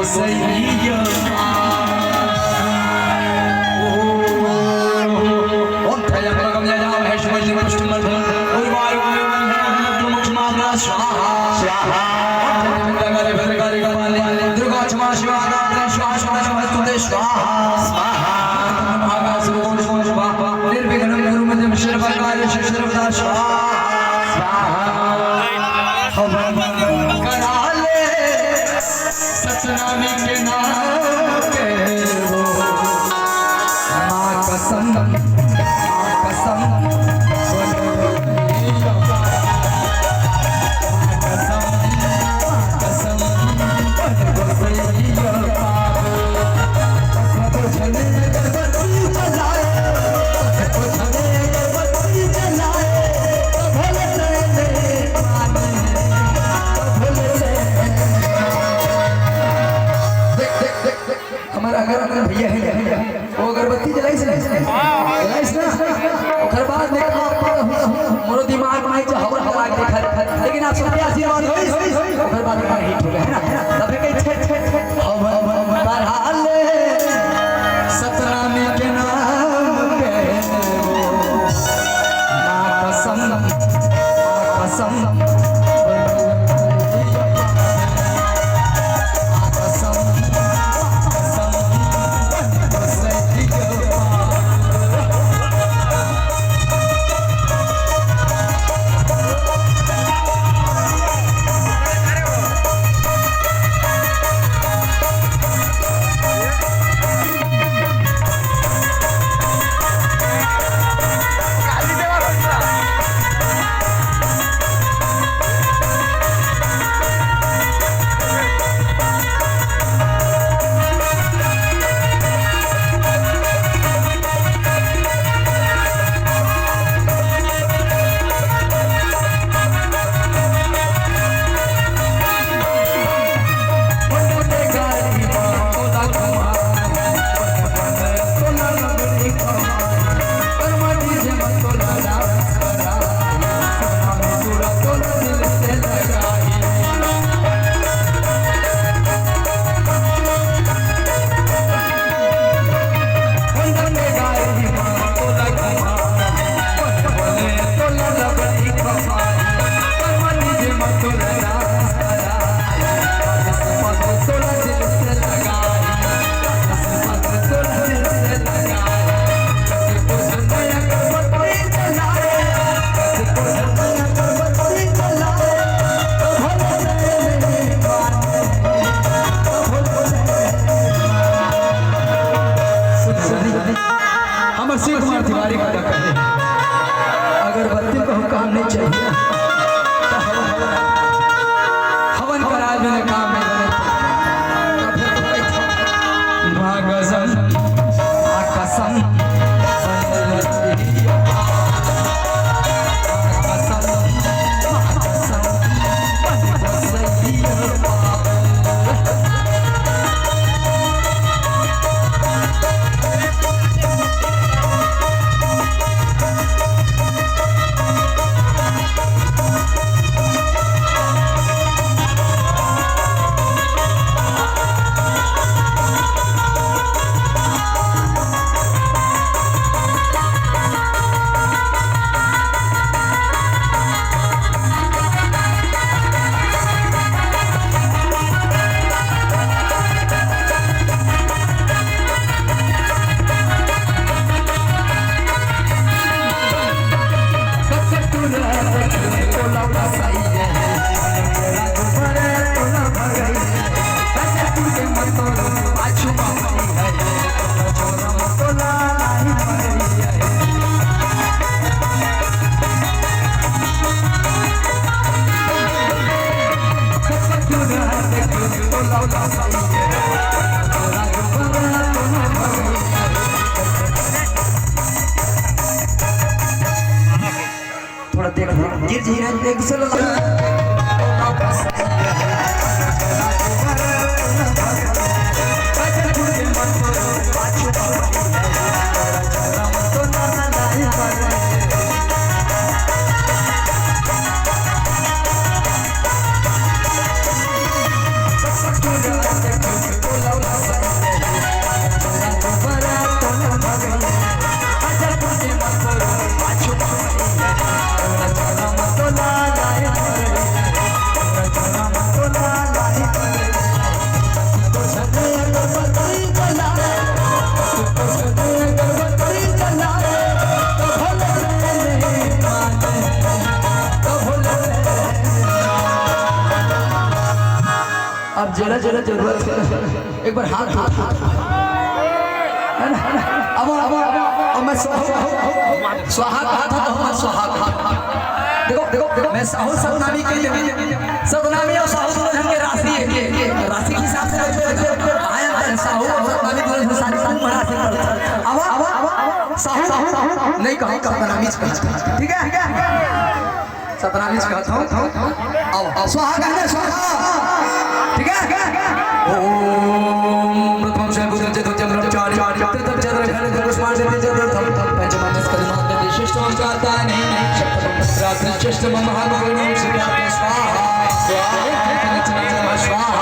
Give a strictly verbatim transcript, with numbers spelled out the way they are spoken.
सैया। ओम त्र्यंबकम यजामहे सुगंधिं पुष्टिवर्धनम्। उर्वारुकमिव बन्धनान् मृत्युर्मुक्षमामृतात् स्वाहा। स्वाहा। ओम त्र्यंबकम भद्रकाली कपालिनी दुर्गा क्षमा शिवा दात्री स्वाहा स्वाहा नमोस्तुते स्वाहा। स्वाहा। निर्विघ्नं कुरु मे देव सर्वकार्येषु सर्वदा स्वाहा। स्वाहा। हवन करा ले सतनामी के नाम के वो। माँ कसम, माँ कसम, माँ कसम, माँ कसम, हमर अगर, अगर भैया हे, वो अगरबत्ती जलाइस ना, जलाइस ना, ओकर बाद में का, मोरो दिमाग में जो हवा, हवा के खत, खत, लेकिन आप सबके आशीर्वाद होइस, ओकर बाद में हिट हो गया, है ना, है ना? तब कहीं छे, छे, छे, हवा, हवा, हवा, बढ़ा ले, सतनामी के नाम के वो, माँ कसम, माँ कसम, हमर शिव कुमार तिवारी का कहे, अगरबत्ती कहूँ काम नहीं चाहिए, तो हवन, हवन कराए बिना काम नहीं बने। तो फिर तो भाई, माँ कसम, माँ कसम, थोड़ा देख लो, गिर जी रहे, एक दूसरे लगा। जरा जरा जरूरत है। एक बार हाथ हाथ हाथ। है ना? अब अब अब मैं स्वाहा स्वाहा कहा था तो हम स्वाहा कहा। देखो देखो देखो, मैं साहू सतनामी के लिए, सतनामी और साहू दोनों झन के राशि है। राशि के हिसाब से रखते रखते आया अंतर है। साहू और सतनामी दोनों झन सारी कुंभ राशि पर। अब अब साहू साहू नहीं कहा, सतनामी कहा। ठीक है, सतनामी कहता हूँ। आओ, आओ, स्वाहा कहना, स्वाहा। ठीक है? ओम प्रथम शंभु जगत जगत ब्रह्मचारी, प्रथम चंद्र घन पुष्पांजलि जगत पंचम मंजस कलिमांत श्रेष्ठ मंत्रातानि, श्रेष्ठ महागुरु स्वाहा। स्वाहा।